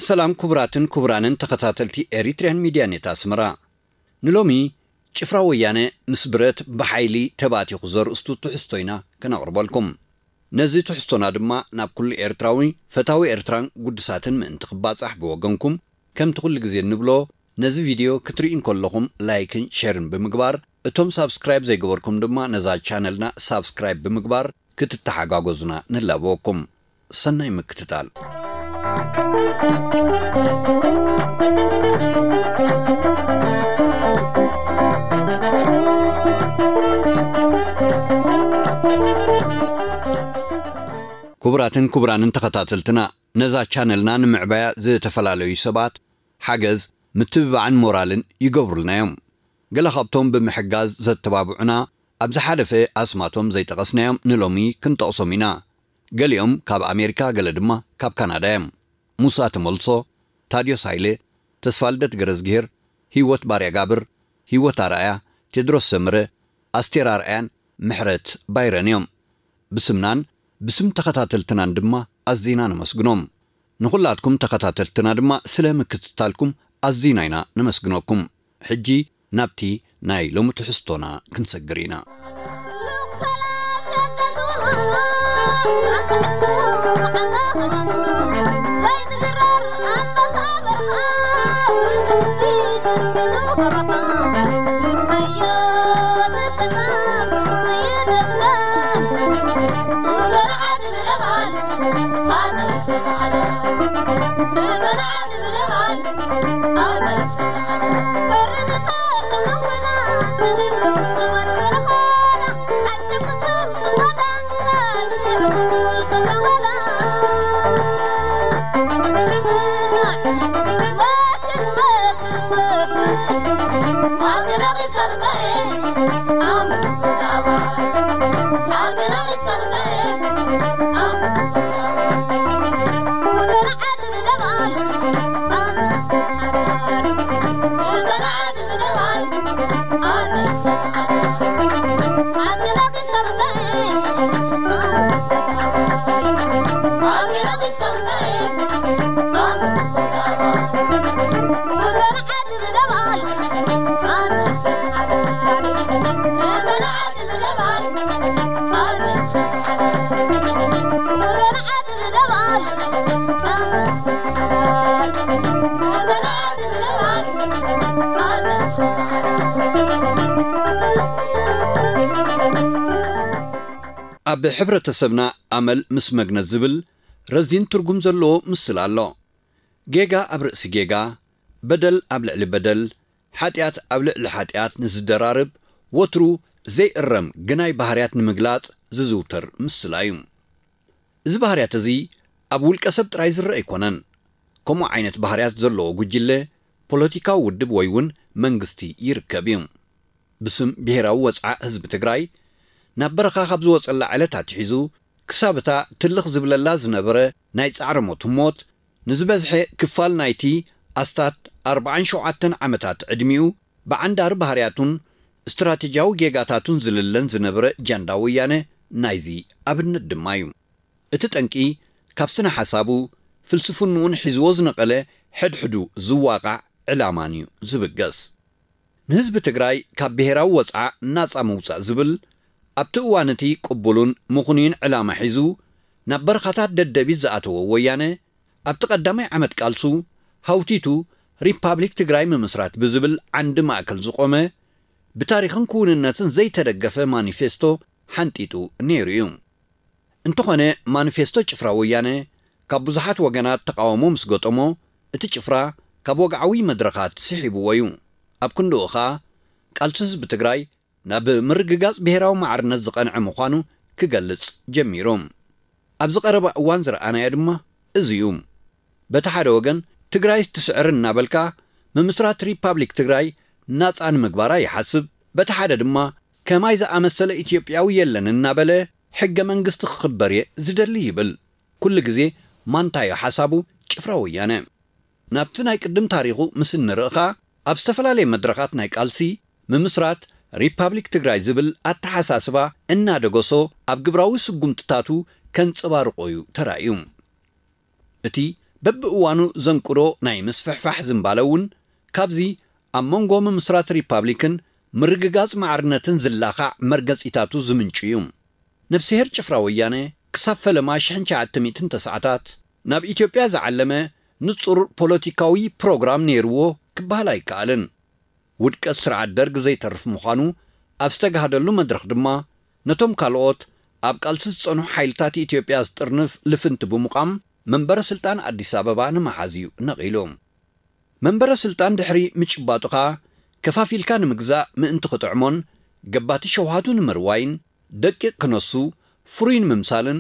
ሰላም ክቡራትን ክቡራንን ተኸታተልቲ ኤሪትሪያን ሚድያ ኔት ኣስመራ። ንሎሚ ጭፍራ ወያነ ምስ ብረት ብሓይሊ ተባቲኹ ዘርእስቱ ትሕዝቶ ኢና ከነቕርበልኩም። ነዚ ትሕዝቶና ድማ ናብ ኩሉ ኤርትራዊ ፈታዊ ኤርትራን ጉድሳትን ምእንቲ ክባጻሕ ብወገንኩም ከምቲ ኩሉ ግዜ እንብሎ ነዚ ቪድዮ ክትርእዩ እንከለኹም ላይክን ሸርን ብምግባር እቶም ሳብስክራይብ ዘይገበርኩም ድማ ነዛ ቻነልና ሳብስክራይብ ብምግባር ክትተሓጋገዙና ንላበወኩም። ሰናይ ምክትታል። ክቡራትን ክቡራንን ተኸታተልትና ነዛ ቻነልና ንምዕባያ ዝተፈላለዩ ሰባት ሓገዝ ምትብባዕን ሞራልን ይገብሩልና እዮም። ገለ ካብቶም ብምሕጋዝ ዘተባብዑና ኣብ ዝሓለፈ ኣስማቶም ዘይጠቐስናዮም ንሎሚ ክንጠቕሶም ኢና። ገሊኦም ካብ ኣሜሪካ፣ ገለ ድማ ካብ ካናዳ እዮም። ሙሳ ተመልሶ፣ ታድዮስ ሃይለ፣ ተስፋልደት ገረዝግሄር፣ ህይወት ባርያ ጋብር፣ ህይወት ኣርኣያ፣ ቴድሮስ ሰምረ፣ ኣስቴር ኣርኣያን ምሕረት ባይረን እዮም። ብስምናን ብስም ተኸታተልትናን ድማ ኣዚና ነመስግኖም። ንኹላትኩም ተኸታተልትና ድማ ስለ ምክትታልኩም ኣዚና ኢና ነመስግነኩም። ሕጂ ናብቲ ናይ ሎሚ ትሕዝቶና ክንሰግር ኢና። ኣብ ሕብረተሰብና ኣመል ምስ መግነዝ ዝብል ረዚን ትርጉም ዘለዎ ምስል ኣሎ። ጌጋ ኣብ ርእሲ ጌጋ፣ በደል ኣብ ልዕሊ በደል፣ ሓጢኣት ኣብ ልዕሊ ሓጢኣት ንዝደራርብ፣ ወትሩ ዘይእረም ግናይ ባህርያት ንምግላጽ ዝዝውተር ምስላ እዩ። እዚ ባህርያት እዚ ኣብ ውልቀ ሰብ ጥራይ ዝረአ ኣይኮነን። ከምኡ ዓይነት ባህርያት ዘለዎ ጉጅለ፣ ፖለቲካዊ ውድብ ወይ እውን መንግስቲ ይርከብ እዩ። ብስም ብሄራዊ ወጽዓ ህዝቢ ትግራይ ናብ በረኻ ካብ ዝወጸላ ዕለት ኣትሒዙ ክሳብ እታ ትልኽ ዝብለላ ዝነበረ ናይ ጻዕረ ሞት ህሞት፣ ንዝበዝሐ ክፋል ናይቲ ኣስታት ኣርብዓን ሸውዓተን ዓመታት ዕድሚኡ ብዓንዳሪ ባህርያቱን ስትራቴጂያዊ ጌጋታቱን ዝልለን ዝነበረ ጃንዳ ወያነ ናይዚ ኣብነት ድማ እዩ። እቲ ጠንቂ ካብ ስነ ሓሳቡ፣ ፍልስፍንኡን ሒዝዎ ዝነቐለ ሕድሕዱ ዝዋቓዕ ዕላማን እዩ ዝብገስ። ንህዝቢ ትግራይ ካብ ብሄራዊ ወፅዓ ናፃ ምውፃእ ዝብል ኣብቲ እዋን እቲ ቅቡሉን ምኹኑይን ዕላማ ሒዙ ናብ በረኻታት ደደቢት ዝኣተወ ወያነ፣ ኣብቲ ቀዳማይ ዓመት ቃልሱ ሃውቲቱ ሪፓብሊክ ትግራይ ምምስራት ብዝብል ዓንዲ ማእከል ዝቖመ፣ ብታሪኽን ክውንነትን ዘይተደገፈ ማኒፌስቶ ሓንጢጡ ነይሩ እዩ። እንተኾነ፣ ማኒፌስቶ ጭፍራ ወያነ ካብ ብዙሓት ወገናት ተቓውሞ ምስ ገጠሞ፣ እቲ ጭፍራ ካብ ወግዓዊ መድረኻት ስሒብዎ እዩ። ኣብ ክንድኡ ኸኣ ቃልሲ ህዝቢ ትግራይ ናብ ምርግጋጽ ብሄራዊ ማዕርነት ዝቐንዐ ምዃኑ ክገልጽ ጀሚሩ። ኣብዚ ቀረባ እዋን ዝረኣናዮ ድማ እዚ እዩ። በቲ ሓደ ወገን ትግራይ ትስዕር እናበልካ፣ ምምስራት ሪፓብሊክ ትግራይ ናጻ ንምግባራ ይሓስብ፣ በቲ ሓደ ድማ ከማይ ዝኣመሰለ ኢትዮጵያዊ የለን እናበለ ሕገ መንግስቲ ክኽበር እየ ዝደሊ ይብል። ኩሉ ግዜ ማንታዮ ሓሳቡ ጭፍራ ወያነ። ናብቲ ናይ ቅድም ታሪኹ ምስ እንርኢ ኸኣ፣ ኣብ ዝተፈላለየ መድረኻት ናይ ቃልሲ፣ ምምስራት ሪፓብሊክ ትግራይ ዝብል ኣተሓሳስባ እናደገሶ ኣብ ግብራዊ ስጉምትታቱ ከንጸባርቖ እዩ ተራእዩ። እቲ በብእዋኑ ዘንቅዶ ናይ ምስፍሕፋሕ ዝንባለ እውን ካብዚ ኣብ መንጎ ምምስራት ሪፓብሊክን ምርግጋጽ ማዕርነትን ዝላኻዕ መርገጺታቱ ዝምንጩ እዩ። ነፍስሄር ጭፍራ ወያነ ክሳብ ፈለማ ሽሕን ትሽዓተ ሚእትን ተስዓታት ናብ ኢትዮጵያ ዝዓለመ ንጹር ፖለቲካዊ ፕሮግራም ነይርዎ ክበሃል ኣይከኣልን። ውድቀት ስርዓት ደርግ ዘይተርፍ ምዃኑ ኣብ ዝተጋህደሉ መድረኽ ድማ፣ ነቶም ካልኦት ኣብ ቃልሲ ዝጸንሑ ሓይልታት ኢትዮጵያ ዝጥርንፍ ልፍንቲ ብምቋም፣ መንበረ ስልጣን ኣዲስ ኣበባ ንምሓዝ እዩ ነቒሉ። መንበረ ስልጣን ድሕሪ ምጭባጡ ኸኣ፣ ከፋፊልካ ንምግዛእ ምእንቲ ክጥዕሞን ገባቲ ሸውሃቱ ንምርዋይን፣ ደቂቕ ክነሱ ፍሩይ ንምምሳልን፣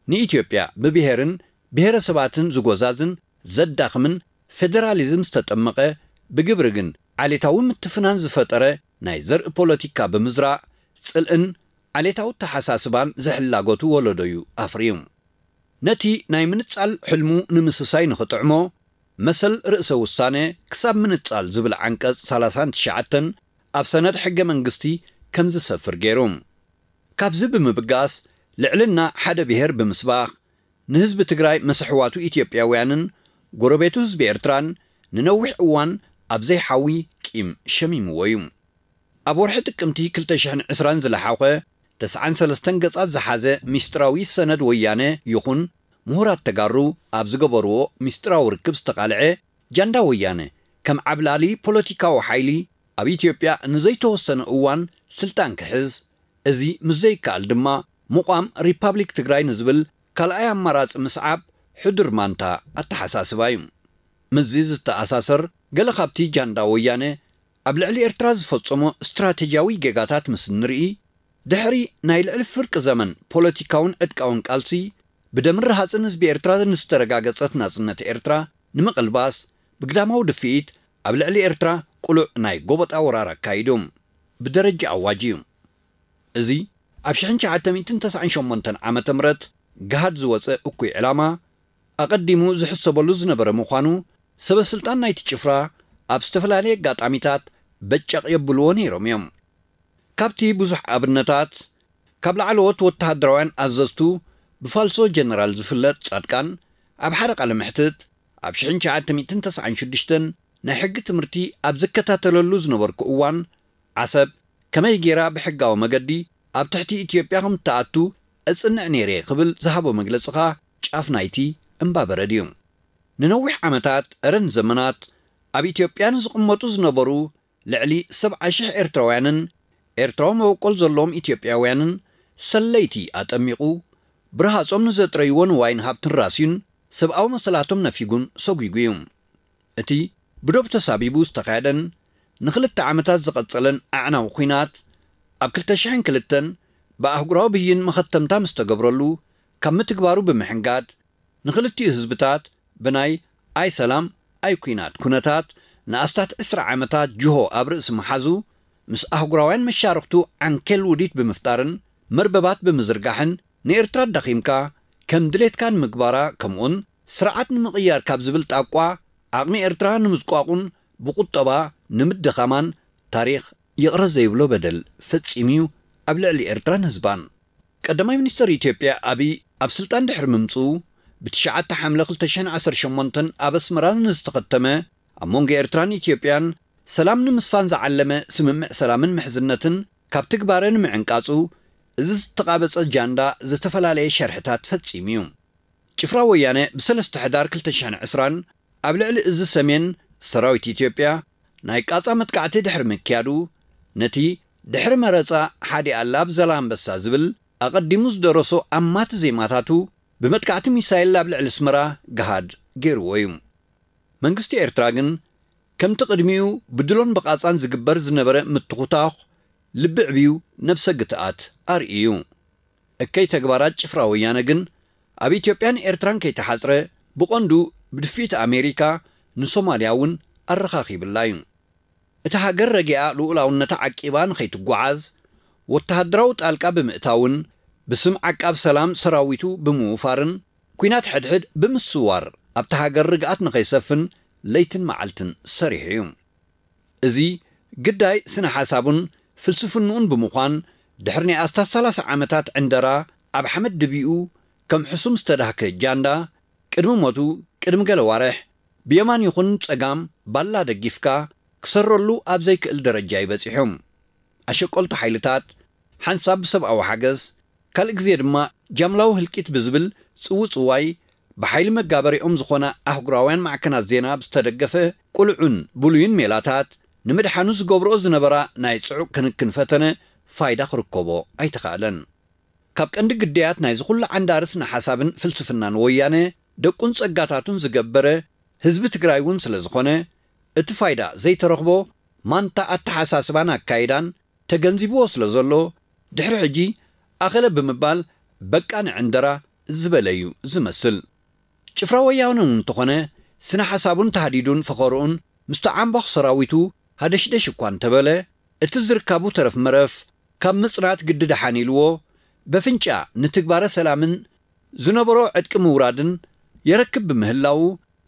ንኢትዮጵያ ብብሄርን ብሄረሰባትን ዝጎዛዝን ዘዳኽምን ፌደራሊዝም ዝተጠመቐ፣ ብግብሪ ግን ዓሌታዊ ምትፍናን ዝፈጠረ ናይ ዘርኢ ፖለቲካ ብምዝራእ፣ ጽልእን ዓሌታዊ ኣተሓሳስባን ዝሕላገቱ ወለዶ እዩ ኣፍርዩ። ነቲ ናይ ምንጻል ሕልሙ ንምስሳይ ንኽጥዕሞ፣ መሰል ርእሰ ውሳነ ክሳብ ምንጻል ዝብል ዓንቀጽ ሰላሳን ትሽዓተን ኣብ ሰነድ ሕገ መንግስቲ ከም ዝሰፍር ገይሩ። ካብዚ ብምብጋስ፣ ልዕልና ሓደ ብሄር ብምስባኽ፣ ንህዝቢ ትግራይ ምስ ኣሕዋቱ ኢትዮጵያውያንን ጎረቤቱ ህዝቢ ኤርትራን ንነዊሕ እዋን ኣብ ዘይሓዊ ቂም ሸሚምዎ እዩ። ኣብ ወርሒ ጥቅምቲ ክልተ ሽሕን ዕስራን ዝለሓኸ ተስዓን ሰለስተን ገጻት ዝሓዘ ሚስጥራዊ ሰነድ ወያነ ይኹን ምሁራት ተጋሩ ኣብ ዝገበርዎ ሚስጥራዊ ርክብ ዝተቓልዐ፣ ጃንዳ ወያነ ከም ዓብላሊ ፖለቲካዊ ሓይሊ ኣብ ኢትዮጵያ ንዘይተወሰነ እዋን ስልጣን ክሕዝ፣ እዚ ምስ ዘይከኣል ድማ ምቋም ሪፓብሊክ ትግራይ ንዝብል ካልኣይ ኣማራጺ ምስዓብ ሕዱር ማንታ ኣተሓሳስባ እዩ። ምስዚ ዝተኣሳሰር፣ ገለ ካብቲ ጃንዳ ወያነ ኣብ ልዕሊ ኤርትራ ዝፈጸሞ ስትራቴጂያዊ ጌጋታት ምስ እንርኢ፣ ድሕሪ ናይ ልዕሊ ፍርቂ ዘመን ፖለቲካውን ዕጥቃውን ቃልሲ፣ ብደምን ረሃጽን ህዝቢ ኤርትራ ንዝተረጋገጸት ናጽነት ኤርትራ ንምቕልባስ፣ ብግዳማዊ ድፍኢት ኣብ ልዕሊ ኤርትራ ቅሉዕ ናይ ጎበጣ ወራር ኣካይዱ። ብደረጃ ኣዋጅ እዩ። እዚ ኣብ ሽሕን ትሽዓተ ሚእትን ተስዓን ሸሞንተን ዓመተ ምህረት ገሃድ ዝወጸ እኩይ ዕላማ፣ ኣቐዲሙ ዝሕሰበሉ ዝነበረ ምዃኑ፣ ሰበ ስልጣን ናይቲ ጭፍራ ኣብ ዝተፈላለየ ኣጋጣሚታት በጨቕ የብልዎ ነይሮም እዮም። ካብቲ ብዙሕ ኣብነታት፣ ካብ ላዕለዎት ወተሃደራውያን ኣዘዝቱ ብፋልሶ ጀነራል ዝፍለጥ ጻድቃን፣ ኣብ ሓደ ቃለ መሕትት፣ ኣብ ሽሕን ትሽዓተ ሚእትን ተስዓን ሽዱሽተን ናይ ሕጊ ትምህርቲ ኣብ ዝከታተለሉ ዝነበርኩ እዋን፣ ዓሰብ ከመይ ገይራ ብሕጋዊ መገዲ ኣብ ትሕቲ ኢትዮጵያ ከም እትኣቱ እጽንዕ ነይረ ክብል ዝሃቦ መግለጺ ኸኣ ጫፍ ናይቲ እምባ በረድ እዩ። ንነዊሕ ዓመታት፣ እረን ዘመናት፣ ኣብ ኢትዮጵያ ንዝቕመጡ ዝነበሩ ልዕሊ ሰብዓ ሽሕ ኤርትራውያንን ኤርትራዊ መበቆል ዘለዎም ኢትዮጵያውያንን ሰለይቲ ኣጠሚቑ፣ ብረሃጾም ንዘጥረይዎ ንዋይን ሃብትን ራስዩን፣ ሰብኣዊ መሰላቶም ነፊጉን ሰጒጉ እዩ። እቲ ብዶብ ተሳቢቡ ዝተኻየደን ንኽልተ ዓመታት ዝቐጸለን ኣዕናዊ ኲናት፣ ኣብ ክልተ ሽሕን ክልተን ብኣህጉራዊ ብይን መኸተምታ ምስ ተገብረሉ፣ ካብ ምትግባሩ ብምሕንጋድ፣ ንኽልቲኡ ህዝብታት ብናይ ኣይ ሰላም ኣይ ኲናት ኩነታት ንኣስታት ዕስራ ዓመታት ጅሆ ኣብ ርእሲ ምሓዙ፣ ምስ ኣህጉራውያን መሻርኽቱ ዓንኬል ውዲት ብምፍጣርን መርበባት ብምዝርጋሕን፣ ንኤርትራ ኣዳኺምካ ከም ድሌትካ ንምግባራ፣ ከምኡውን ስርዓት ንምቕያር ካብ ዝብል ጣቋ ዓቕሚ ኤርትራ ንምዝቋቑን ብቁጠባ ንምድኻማን ታሪኽ ይቕረ ዘይብሎ በደል ፈጺሙ እዩ ኣብ ልዕሊ ኤርትራን ህዝባን። ቀዳማይ ሚኒስተር ኢትዮጵያ ኣብይ ኣብ ስልጣን ድሕሪ ምምጽኡ፣ ብ9 ሓምለ ክልተ ሽሕን ዓሰርተ ሸሞንተን ኣብ ኣስመራ ንዝተኸተመ፣ ኣብ መንጎ ኤርትራን ኢትዮጵያን ሰላም ንምስፋን ዝዓለመ ስምምዕ ሰላምን ምሕዝነትን ካብ ትግባረ ንምዕንቃጹ፣ እዚ ዝተቓበጸ ጃንዳ ዝተፈላለየ ሸርሕታት ፈጺሙ እዩ። ጭፍራ ወያነ ብ3 ሕዳር ክልተ ሽሕን ዕስራን ኣብ ልዕሊ እዚ ሰሜን ሰራዊት ኢትዮጵያ ናይ ቃጻ መጥቃዕቲ ድሕሪ ምክያዱ፣ ነቲ ድሕሪ መረጻ ሓዲ ኣላ ኣብ ዘላንበሳ ዝብል ኣቐዲሙ ዝደረሶ ኣማቲ ዜማታቱ፣ ብመጥቃዕቲ ሚሳይል ኣብ ልዕሊ ኣስመራ ገሃድ ገይርዎ እዩ። መንግስቲ ኤርትራ ግን፣ ከምቲ ቅድሚኡ ብድሎን ብቓጻን ዝግበር ዝነበረ ምትኹታኹ፣ ልቢ ዕብዩ ነብሰ ግትኣት ኣርእዩ። እከይ ተግባራት ጭፍራ ወያነ ግን፣ ኣብ ኢትዮጵያን ኤርትራን ከይተሓጽረ፣ ብቐንዱ ብድፊት ኣሜሪካ ንሶማልያ እውን ኣረኻኺብላ እዩ። እታ ሃገር ረጊኣ ልኡላውነታ ዓቂባ ንኸይትጓዓዝ፣ ወተሃደራዊ ጣልቃ ብምእታውን፣ ብስም ዓቃብ ሰላም ሰራዊቱ ብምውፋርን፣ ኲናት ሕድሕድ ብምስዋር፣ ኣብታ ሃገር ርግኣት ንኸይሰፍን ለይትን መዓልትን ሰሪሑ እዩ። እዚ ግዳይ ስነ ሓሳቡን ፍልስፍንኡን ብምዃን፣ ድሕሪ ናይ ኣስታት ሰላሳ ዓመታት ዕንደራ ኣብ ሓመድ ድቢኡ ከም ሕሱም ዝተዳህከ ጃንዳ፣ ቅድሚ ሞቱ ቅድሚ ገለ ዋርሕ ብየማን ይኹን ጸጋም ባላ ደጊፍካ ክሰረሉ ኣብ ዘይክእል ደረጃ እዩ በጺሑ። ኣሸቀልቱ ሓይልታት ሓንሳብ ብሰብኣዊ ሓገዝ፣ ካልእ ግዜ ድማ ጃምላዊ ህልቂት ብዝብል ጽውጽዋይ ብሓይሊ መጋበሪኦም ዝኾና ኣህጉራውያን ማዕከናት ዜና ብዝተደገፈ ቁልዑን ብሉይን ሜላታት ንምድሓኑ ዝገብርኦ ዝነበራ ናይ ጽዑቕ ክንክን ፈተነ ፋይዳ ክርከቦ ኣይተኻእለን። ካብ ቀንዲ ግዳያት ናይዚ ኩሉ ዓንዳሪ ስነ ሓሳብን ፍልስፍናን ወያነ ደቁን ጸጋታቱን ዝገበረ ህዝቢ ትግራይ እውን ስለ ዝኾነ፣ እቲ ፋይዳ ዘይተረኽቦ ማንታ ኣተሓሳስባን ኣካይዳን ተገንዚብዎ ስለ ዘሎ፣ ድሕሪ ሕጂ ኣኸለ ብምባል በቃ ንዕንደራ ዝበለ እዩ ዝመስል። ጭፍራ ወያነ እውን እንተኾነ፣ ስነ ሓሳቡን ተሃዲዱን ፈኸርኡን ምስ ተዓምቧኽ ሰራዊቱ ሃደሽደሽ እኳ እንተበለ፣ እቲ ዝርካቡ ተረፍ መረፍ ካብ ምጽናት ግዲ ደሓን ኢልዎ፣ በፍንጫ ንትግባረ ሰላምን ዝነበሮ ዕጥቂ ምውራድን የረክብ ብምህላዉ፣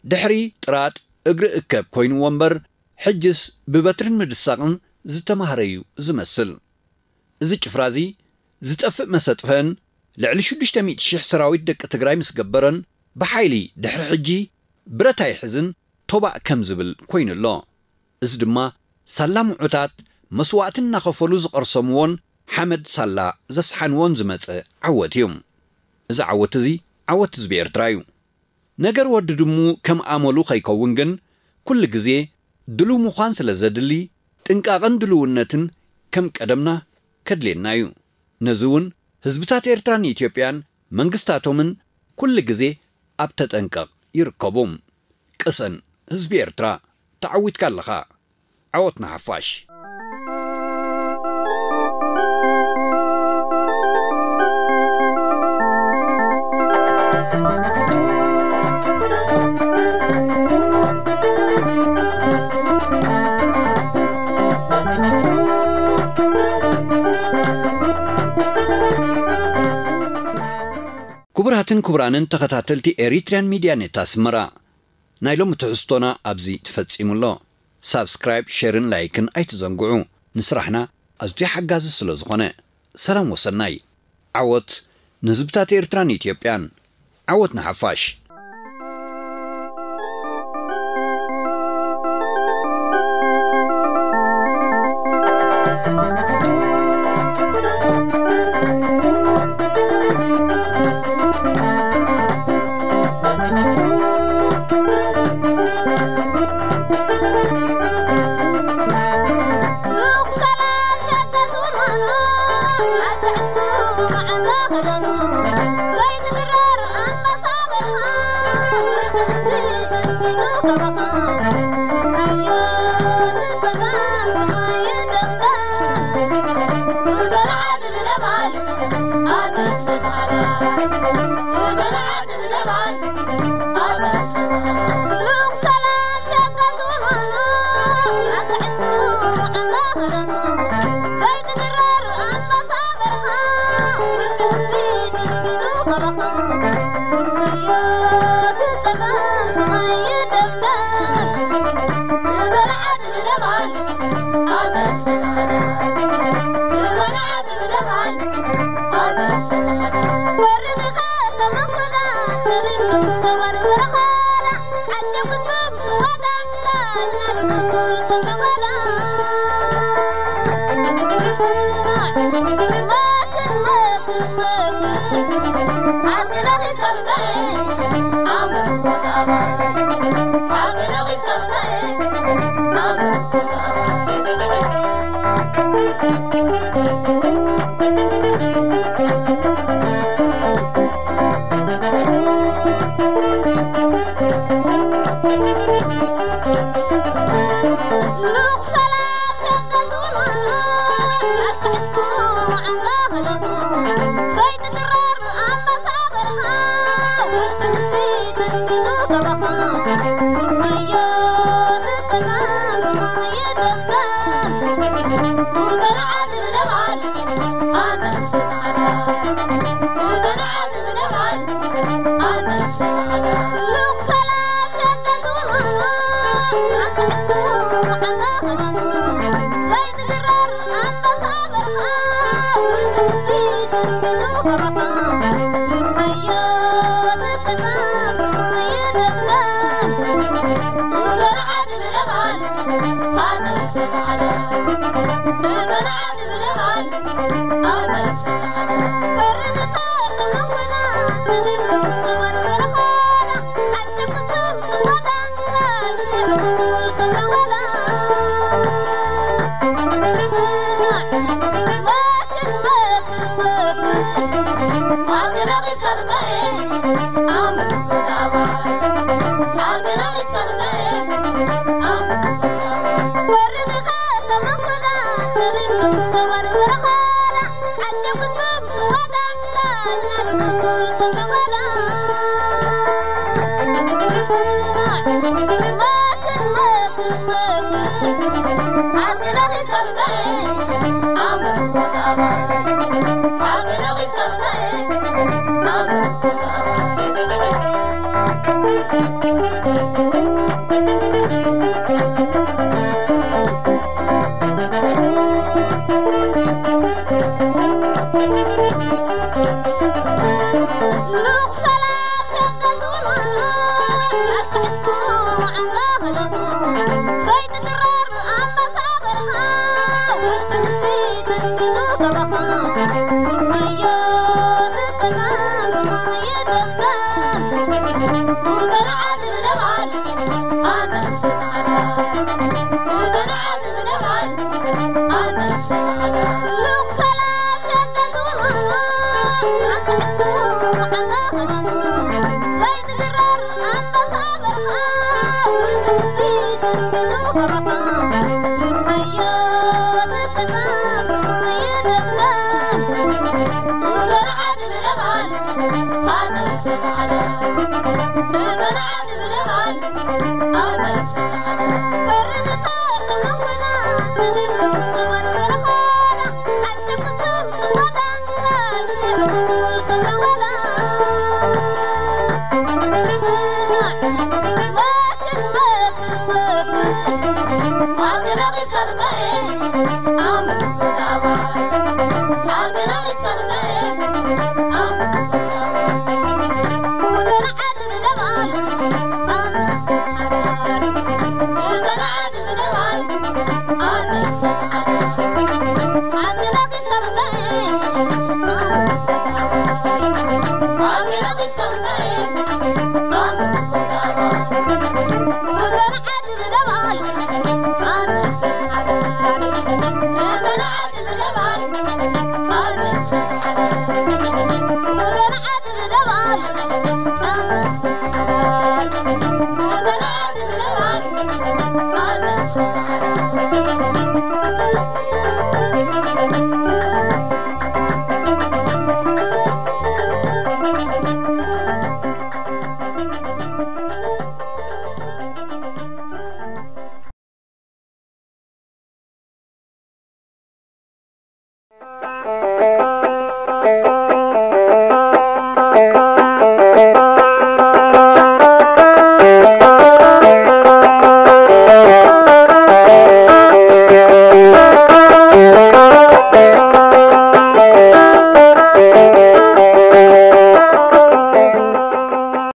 ድሕሪ ጥራጥ እግሪ እከብ ኮይንዎ እምበር፣ ሕጅስ ብበትርን ምድሳቕን ዝተማህረ እዩ ዝመስል። እዚ ጭፍራ እዚ ዝጠፍእ መሰጥፈን ልዕሊ ሽዱሽተ ሚእቲ ሽሕ ሰራዊት ደቂ ትግራይ ምስ ገበረን፣ ብሓይሊ ድሕሪ ሕጂ ብረት ኣይሕዝን፣ ቶባእ ከም ዝብል ኮይኑ ኣሎ። እዚ ድማ ሳላ ምዑታት መስዋእቲ እናኸፈሉ ዝቐርሰምዎን ሓመድ ሳላ ዘስሓንዎን ዝመጸ ዓወት እዩ። እዚ ዓወት እዚ ዓወት ህዝቢ ኤርትራ እዩ። ነገር ወዲ ድሙ ከም ኣመሉ ከይከውን ግን፣ ኩሉ ግዜ ድሉው ምዃን ስለ ዘድሊ፣ ጥንቃቐን ድልውነትን ከም ቀደምና ከድልየና እዩ። ነዚ እውን ህዝብታት ኤርትራን ኢትዮጵያን መንግስታቶምን ኩሉ ግዜ ኣብ ተጠንቀቕ ይርከቡ። ቅሰን ህዝቢ ኤርትራ፣ ተዓዊትካ ኣለኻ። ዓወት ንሓፋሽ። ክቡራትን ክቡራንን ተኸታተልቲ ኤሪትሪያን ሚድያ ኔት ኣስመራ፣ ናይ ሎሚ ትሕዝቶና ኣብዚ ተፈጺሙ ኣሎ። ሳብስክራይብ፣ ሼርን ላይክን ኣይትዘንግዑ። ንስራሕና ኣዝዩ ሓጋዚ ስለ ዝኾነ። ሰላም ወሰናይ። ዓወት ንህዝብታት ኤርትራን ኢትዮጵያን። ዓወት ንሓፋሽ።